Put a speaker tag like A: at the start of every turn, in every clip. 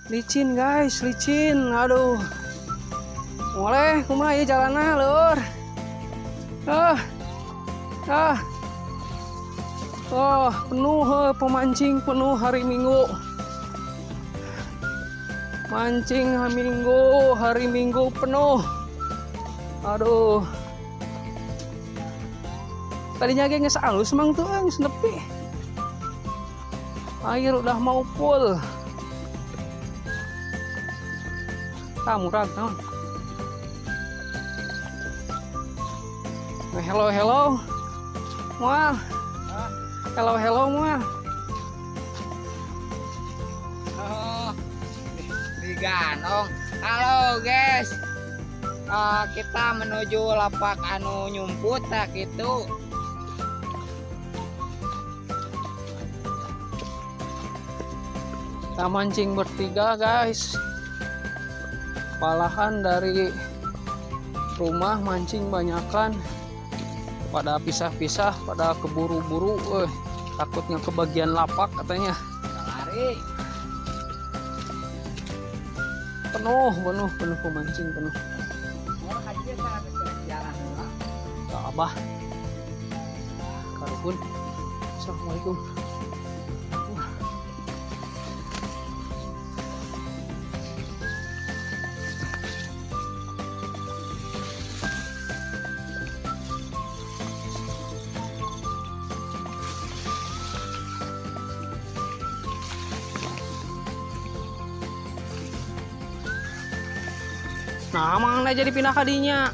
A: Licin guys, licin. Aduh. Boleh, kumaha ieu jalanna, lur? Ah. Ah. Oh, penuh pemancing penuh hari Minggu. Mancing hari Minggu penuh. Aduh. Tadinya ge geus alus mang tuh geus nepi. Air udah mau full. Tah murag naon. Nah, hello hello. Moal. Hello hello moal.
B: Oh, diganong. Halo guys. Kita menuju lapak anu nyumput tak gitu.
A: Kita mancing bertiga guys. Palahan dari rumah mancing banyakan, pada pisah-pisah, pada keburu-buru, takutnya kebagian lapak katanya.
B: Lari.
A: Penuh, penuh, penuh pemancing penuh.
B: Oh, haji jalan.
A: Ke abah. Karupun. Assalamualaikum. Nah, mang jadi pindah kadinya.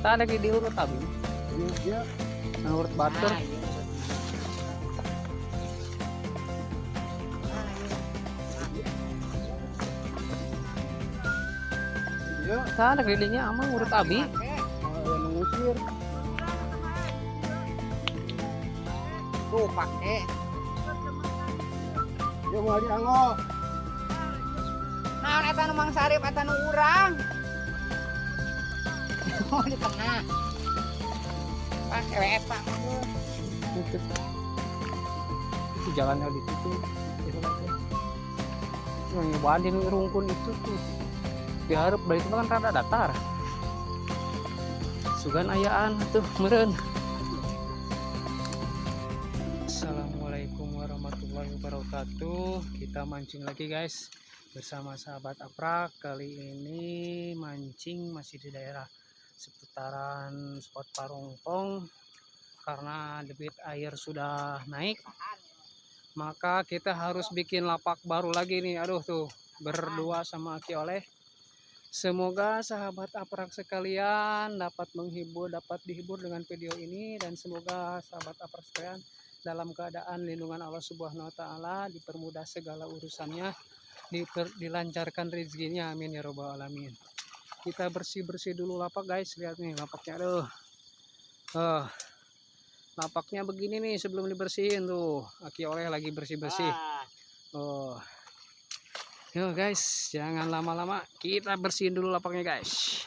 A: Tah ada di diurut abi. Urut batur. Tah ada didinya amang urut abi.
B: Tuh pakai.
C: Ya mau dianggo.
B: Naon eta nu Mang Sarip eta nu urang. Oh, di tengah. Pakai eta.
A: Itu. Itu jalannya di situ. Itu lagi. Yang nyobaan di rungkun itu tuh. Diharap dari itu kan rada datar. Sugan ayaan tuh meureun. Assalamualaikum warahmatullahi wabarakatuh. Kita mancing lagi guys bersama sahabat Aprak. Kali ini mancing masih di daerah seputaran spot Parongpong. Karena debit air sudah naik, maka kita harus bikin lapak baru lagi nih. Aduh tuh, berdua sama Aki Oleh. Semoga sahabat Aprak sekalian dapat menghibur, dapat dihibur dengan video ini, dan semoga sahabat Aprak sekalian dalam keadaan lindungan Allah Subhanahu wa taala, dipermudah segala urusannya, dilancarkan rezekinya, amin ya robbal alamin. Kita bersih-bersih dulu lapak guys, lihat nih lapaknya, aduh. Lapaknya begini nih sebelum dibersihin tuh. Aki Oleh lagi bersih-bersih. Oh. Yo guys, jangan lama-lama, kita bersihin dulu lapaknya guys.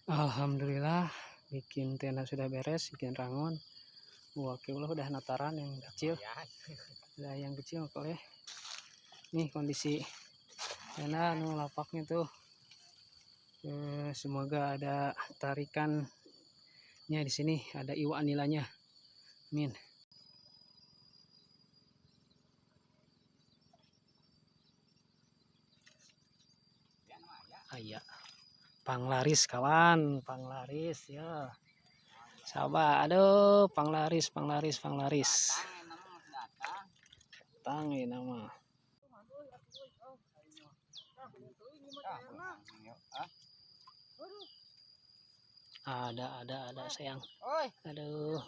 A: Alhamdulillah bikin tenda sudah beres, bikin rangon. Wah, ulah udah nataran yang kecil. Udah yang kecil kok ya. Nih kondisi tenda nu lapaknya tuh. Semoga ada tarikannya di sini, ada iwak nilanya. Amin. Aya. Panglaris kawan, panglaris ya. Sabar, aduh, panglaris, panglaris, panglaris. Datang ini nama. Ada sayang. Aduh.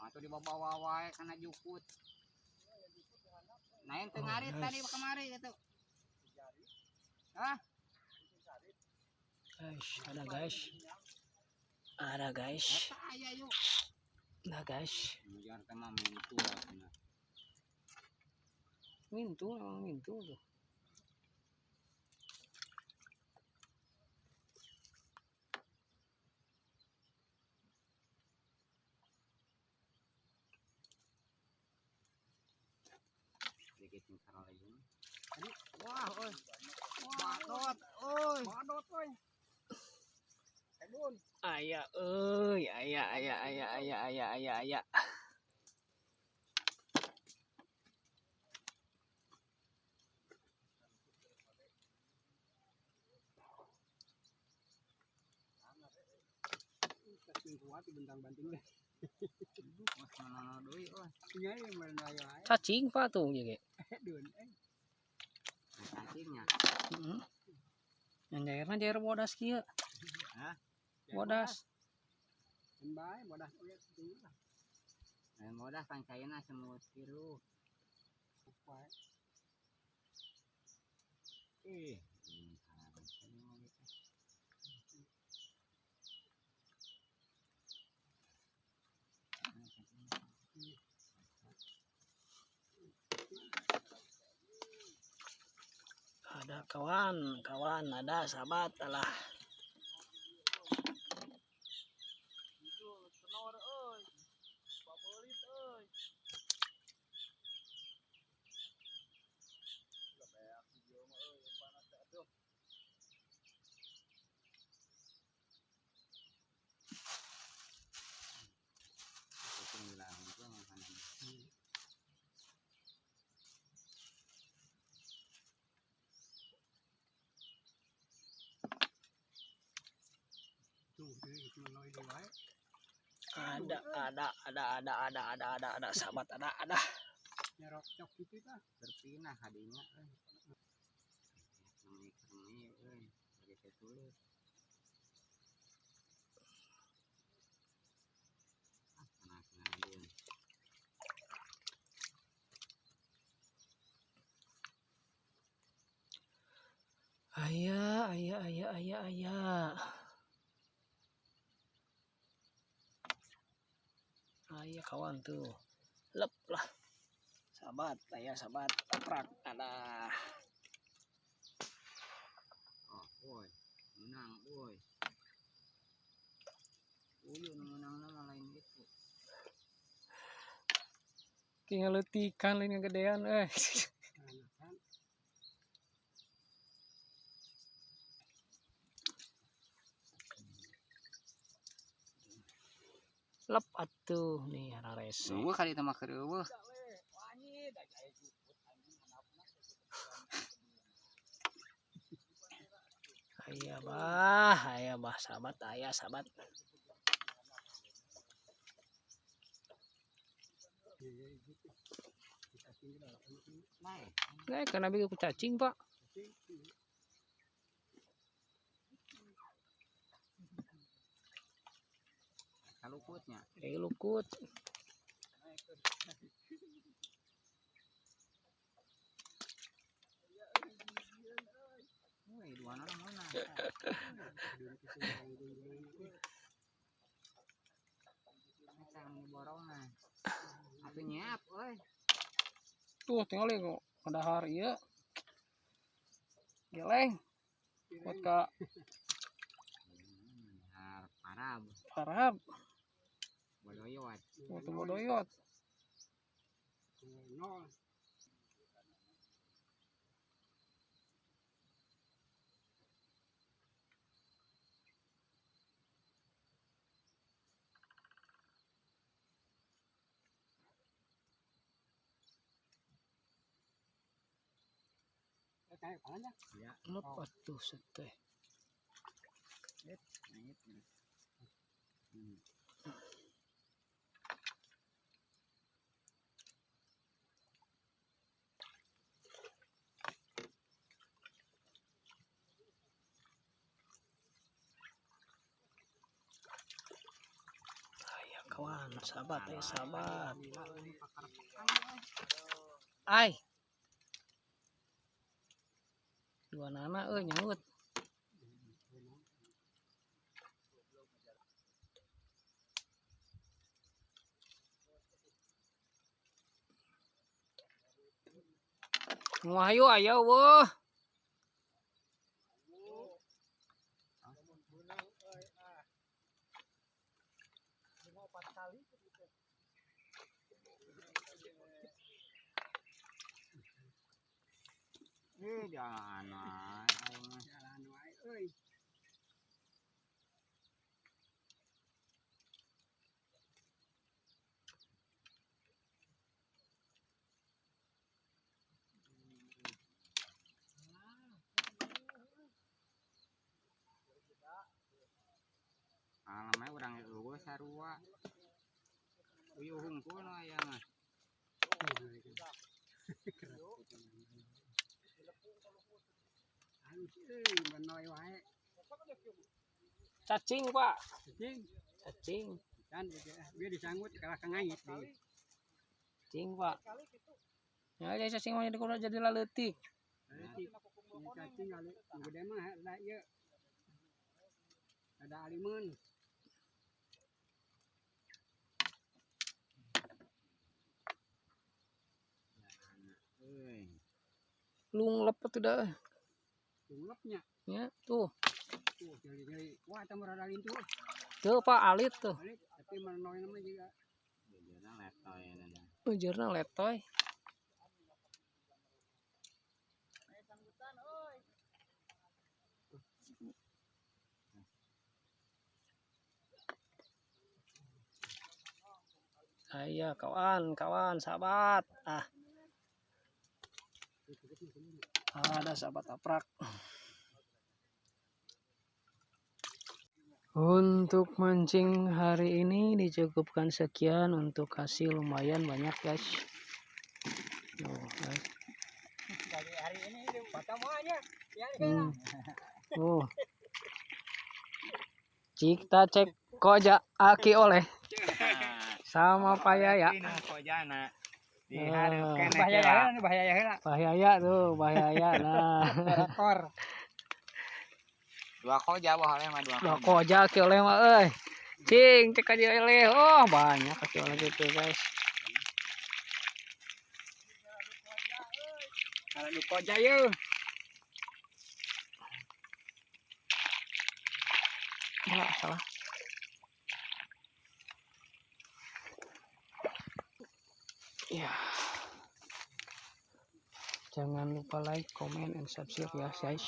B: Atau dibawa-bawa wae kana jukut. Nah, ente ngarit tadi kemari gitu. Hah?
A: Guys, ada guys. Ada guys. Ada guys. Mintu, emang mintu tuh.
B: Wah, oi. Badot, oi. Badot, oi.
A: Aya, euy, aya, aya, aya, aya, aya, aya, aya. Cacing pak tuh gitu.
B: Cacingnya.
A: Heeh. Yang jairna jair bodas kieu.
B: Hah?
A: Bodas.
B: Bae bodas oge kitu lah. Lain bodas kan cairna semut kiru. Ih,
A: Ada kawan, kawan, ada sahabat, alah. Ada, ada, ada, ada, ada, ada, ada, ada, sahabat, ada, ada.
B: Nyerok cok gitu tah. Berpindah hadinya euy. Namanya euy, bagi tulis. Ah, panas ngadun.
A: Ayah, ayah, ayah, ayah, ayah. Ayah kawan tuh, lep lah, sahabat, ayah sahabat, tabrak, ada.
B: Oh, woi, menang, woi. Uyun menang nama lain itu.
A: Tinggal letikan lain yang gedean, eh. Lep atuh nih hararese.
B: Eueuh kali teh mah keur eueuh.
A: Aya bah sahabat, aya sahabat. Nah, karena bikin cacing, Pak.
B: Lukutnya.
A: Lukut.
B: Woi, dua nama mana? Eta nu borongan. Atuh nyiap euy.
A: Tuh tinggal kok padahal ieu. Geleng. Buat ka
B: Parab.
A: Parab.
B: Bodoyot.
A: Buat bodoyot.
B: Nol.
A: Ya. Lepas tuh seteh. Ayo kawan, sahabat, ayo sahabat. Ay. Dua nana euy nyaut. Wahyu ayo weuh.
B: Jalan wae, jalan wae euy. Alamnya urang eueuh sarua. Uyuh hungkul nu aya mah.
A: Cacing, Pak.
B: Cacing.
A: Cacing.
B: Kan dia disanggut kalah kangait deui.
A: Cacing, Pak. Ya jadi cacing mah jadi kudu jadi laleutik.
B: Leutik. Cacing lalu gede mah ada ieu. Ada alimun.
A: Lung lepet udah.
B: Lunglepnya.
A: Ya, tuh.
B: Tuh, jadi wah tambah rada lintu.
A: Tuh, Pak, alit tuh.
B: Alit, tapi merenoi nama juga. Jujurna letoy.
A: Jujurna letoy. Ayo kawan, kawan, sahabat. Ah. Ada sahabat aprak. Untuk mancing hari ini dicukupkan sekian. Untuk hasil lumayan banyak, guys. Oh, guys.
B: Hari ini
A: Oh. Kita cek koja aki oleh sama Pak Yaya. Bahaya tuh, bahaya. Nah.
B: Rekor. Dua koja boleh mah dua.
A: Dua koja aki oleh mah euy. Cing, cek aja oleh. Oh, banyak aki oleh gitu, guys.
B: Kalau du koja yeuh.
A: Enggak salah. Ya. Jangan lupa like, comment, and subscribe ya, guys.